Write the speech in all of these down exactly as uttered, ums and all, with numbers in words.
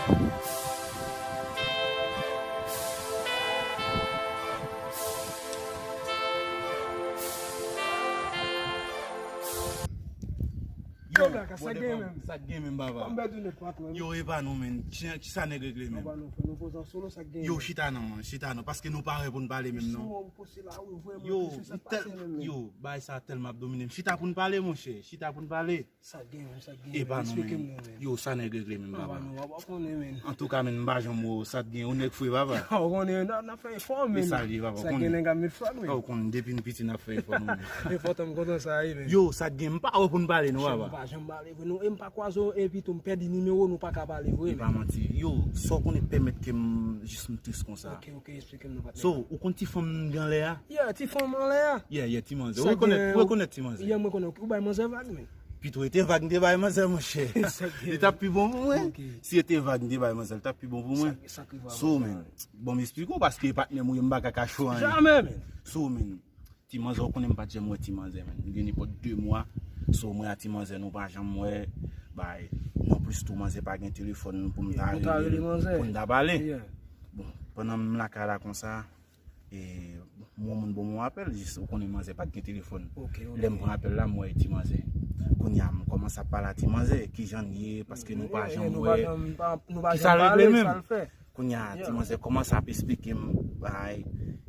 Yo, Black, sa gen menm? Sa gen menm, papa? Yo, e pa nou, menm. Kisa nèg regle menm? Yo, chita non, chita non, paske nou pa wè pou n pale menm non. Yo, yo, bagay sa tèlman ap domine m. Chita pou n pale, monchè, chita pou n pale. Sa gen menm, sa gen menm? E pa nou menm. Yo, sa nèg regle menm, papa? Antouka, menm, m pa janm wè w, sa t gen, ou nèg fre, papa. Ou konnen, n ap fè efò, menm. E sa l ye, papa, ou konnen. Sa gen nèg ap met frag, menm. Ou konnen, depi n piti, n ap fè efò, nou menm. Enpòtan, m kontan sa, wi, menm. Yo, sa t gen, m pa wè w pou n pale, non, papa. M pa janm pale vre, non, e m pa kwaze w, epi tou, m pèdi nimewo, nou pa ka pale vre, menm. E pa manti. Yo, sa w konnen pèmèt ke m jis m tris konsa? Ok, ok, eksplike m, non, patnè. So, ou konn ti fanm m gen anlè a? Yeah, ti fanm anlè a? Yeah, yeah, ti manzè. Ou rekonèt, ou rekonèt ti manzè? Yeah, m rekonèt. Ou bay manzè vag, menm. Pito e te vag m te bay manzè, monchè. Li t ap pi bon pou mwen. Si e te vag m te bay manzè, li t ap pi bon pou mwen. So, menm, bon, m esplike w, paske patnè m ou ye, m pa ka kache w anyen. Jamè, menm. So, menm, ti manzè, ou konnen m pa t janm wè ti manzè, menm. M gen nenpòt de mwa. So, mwen a ti manzè, nou pa janm wè. Bay, non plis tou, manzè pa gen telefòn pou m ta rele, pou n ta pale. Bon, pandan m lakay la konsa, e, yon moun ban m yon apèl, jis ou konnen manzè pa t gen telefòn. Lè m pran apèl la, m wè e ti manzè. Kounye a, m kòmanse ap pale a ti manzè, kijan l ye, paske nou pa janm wè. Kisa l regle menm? Kounye a, ti manzè kòmanse ap esplike m bagay,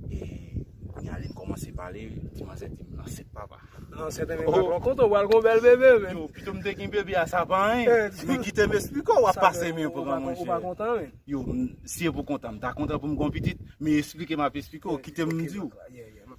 e, kounye a, lè n kòmanse pale, ti manzè di m l ansent, papa. L ansent, men m pa pran kont ou, pral gon bèl bebe, menm. Yo, pito m te gen bebe a, sa pa anyen. Men kite m esplike w, w ap pase men pran, monchè. Ou pa kontan, menm. Yo, m, si e pou kontan, m ta kontan pou m gon pitit, men esplike m ap esplike w, kite m di w.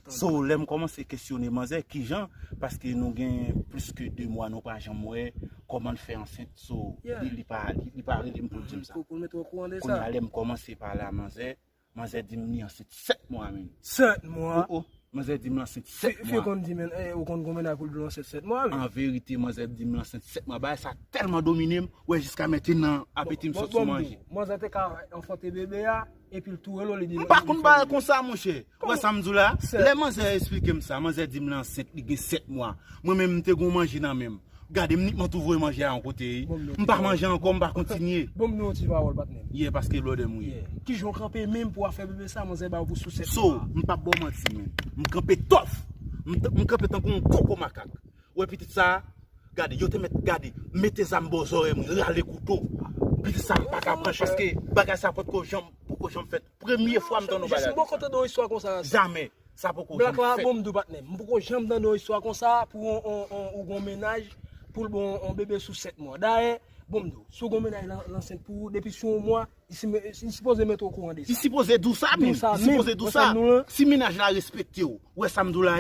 So, lè m kòmanse kesyone manzè, kijan, paske nou gen plis ke de mwa nou pa janm wè, kòman l fè ansent, so, li, li pa, li, li pa rele m pou l di m sa. Pou, pou l mete w okouran de sa. Kounye a, lè m kòmanse pale a manzè, manzè di m li ansent sèt mwa, menm. Sèt mwa? O, o. Manzè di m l ansent sèt mwa. Fi, fi konn di, menm, e, ou konn gon mennaj pou l di w l ansent sèt mwa, menm. An verite, manzè di m l ansent sèt mwa. Bagay sa tèlman domine m, wè, jiska mentenan, apeti m sot sou manje. Manzè te ka anfante bebe a, epi l tou rele w, li di... M pa konn bagay konsa, monchè. Ou wè sa m di w la? Lè manzè esplike m sa, manzè di m l ansent, li gen sèt mwa. Mwen menm, m te gon manje nan men m. Gade, m nikman tou voye manje a yon kote, wi. M pa manje ankò, m pa kontinye. Ban m yon ti pawòl, patnè m. Yeah, paske blòdè m ou ye. Kijan w kanpe menm pou w ap fè bebe sa, manzè ba w pou sou sèt mwa? So, m p ap ba w manti, menm. M kanpe tòf. M t-, m kanpe tankou yon koko makak. Ou wè pitit sa a? Gade, yo te mèt, gade, mete zam bò zòrèy mwen, rale kouto. Pitit sa a m pa ka pran l, paske bagay sa a potko janm, poko janm fèt. Premye fwa m tande yon bagay konsa. Jis m poko tande yon istwa konsa. Jamè. Sa poko janm fèt. Black la, ban m di w, patnè m, m poko janm tande yon istwa konsa pou yon, yon, yon, ou gon mennaj, pou l ba w yon bebe sou sèt mwa. Dayè, ban m di w, si w gon mennaj lan, l ansent pou ou, depi sou yon mwa, li si-, li sipoze mete w okouran de sa. Li sipoze di w sa menm. Li sipoze di w sa. Si mennaj la respekte w, ou wè sa m di w la,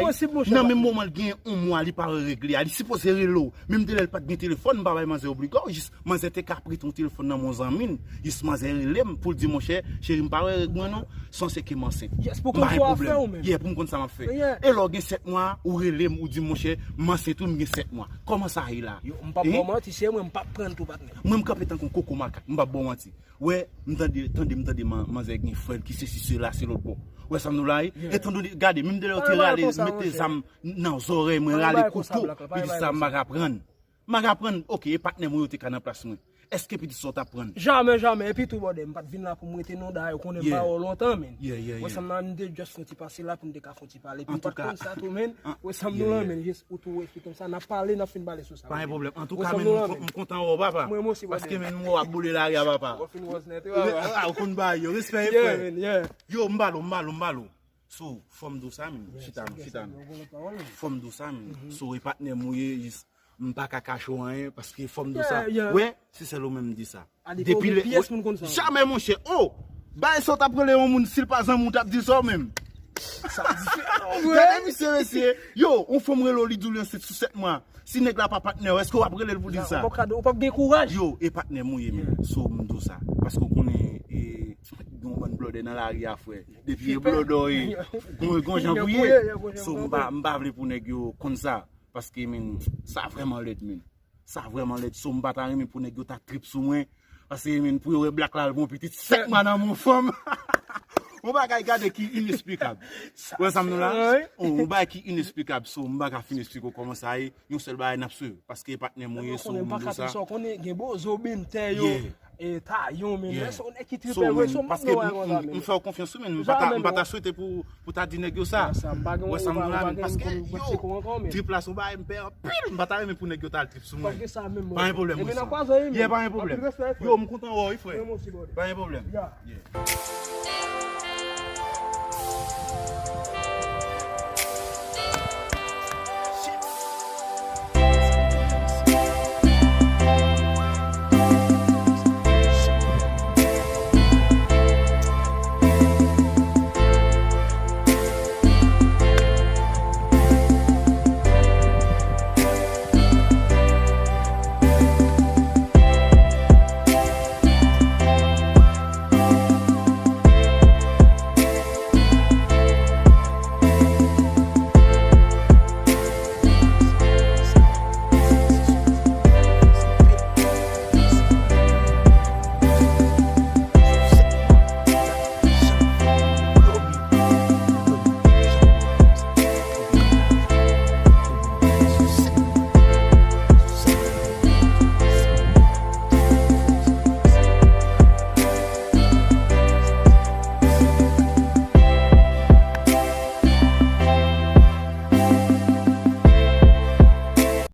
nan menm moman l gen yon mwa, li pa wè règ li a, li sipoze rele w. Menm de lè l pa t gen telefòn, m pa bay manzè obliga w, jis manzè te ka prete yon telefòn nan men yon zanmi l. Jis manzè rele m pou l di, monchè, cheri, m pa wè règ mwen non, sanse ke m ansent. M pa gen pwoblèm. Yeah, pou m konn sa m ap fè. E lè w gen sèt mwa, ou rele m, ou di m, monchè, m ansent wi, m gen sèt mwa. Kòman sa ye la? Yo, m p ap ba w manti, se mwen, m p ap pran l tou, patnè. Mwen, m kanpe tankou yon koko makak, m p ap ba w manti. Wè, m tande, tande, m tande man-, manzè gen frè l ki sesi, sela, se lòt bò. Wè sa m di w la, wi? E tande, gade, menm de lè yo te rale, mete zam nan zòrèy mwen, rale kouto, li di sa, m pa ka pran. M pa ka pran, ok, e patnè mwen yo te ka nan plas mwen. Èske pitit sa w t ap pran? Jamè, jamè. Epi tou, bòdè, m pa t vin la pou m rete non, dayè, ou konnen m pa wè w lontan, menn. Wè sa m nan, m te just fè yon ti pase la pou m te ka fè yon ti pale. Epi m pa t konn sa tou, menn. Wè sa m di w la, menn, jis ou tou eksplike m sa, n ap pale, n ap fin pale sou sa. Pa gen pwoblèm. Antouka, menn, m kontan wè w, papa. Mwen osi, bòdè. Paske, menn, m wè w ap boule lari a, papa. Ou fin wòz nèt, wi, papa. Ou konn bagay yo. Respè, frè. Yo, m ba l ou, m ba l ou, m ba l ou. So, fò m di w sa menm, chita non, chita non. Fò m di w sa menm. So, e patnè m ou ye, jis, m pa ka kache w anyen, paske fò m di w sa. Wè, se sèl ou menm m di sa. Depi lè, jamè, monchè. Oh! Bagay sa w t ap rele yon moun, si l pa zanmi w, w t ap di sa w menm. Sa diferan, vre. Gade misye, mesye. Yo, yon fanm rele w, li di w li ansent sou sèt mwa. Si nèg la pa patnè w, èske w ap rele l pou di l sa? Ou p ap ka, ou p ap gen kouraj. Yo, e patnè m ou ye, menn. So, m di w sa. Paske w konnen, e, gen yon bann blòdè nan lari a, frè. Depi e blòdè w ye, gon, gon jan pou ye. So, m pa, m pa vle pou nèg yo konn sa. Paske, menn, sa vrèman lèd, menn. Sa vrèman lèd. So, m pa ta renmen pou nèg yo ta trip sou mwen. Paske, menn, pou yo wè Black la al pran pitit sèt mwa nan men yon fanm. Yon bagay gade ki inesplikab. Wè sa m di w la? Yon bagay ki inesplikab. So, m pa ka fin esplike w kòman sa ye. Yon sèl bagay n ap swiv. Paske patnè m ou ye, so, m di w sa. Gen bozo bentè yo. E ta yon men, Yeah. men se yon nèg ki So, tripe vre, men, so m paske ap m wè konsa m- men. m fè w konfyans wi, men m Sa pa ta- men m pa non. ta swete pou pou ta di nèg yo sa. Sa m pa gen Wè sa m yon di la, pa men gen paske yon yo, konprann konprann men. Trip la sou bay m pè anpil, m pa ta renmen pou nèg yo ta al trip sou mwen. Paske sa menm. Pa gen pwoblèm. Epi Wè nan sa. kwaze wi. Yeah, pa gen pwoblèm. Anpil respè frè. Yo, m kontan wè w wi frè. Mwen osi brother. Pa gen pwoblèm. Yeah. Yeah.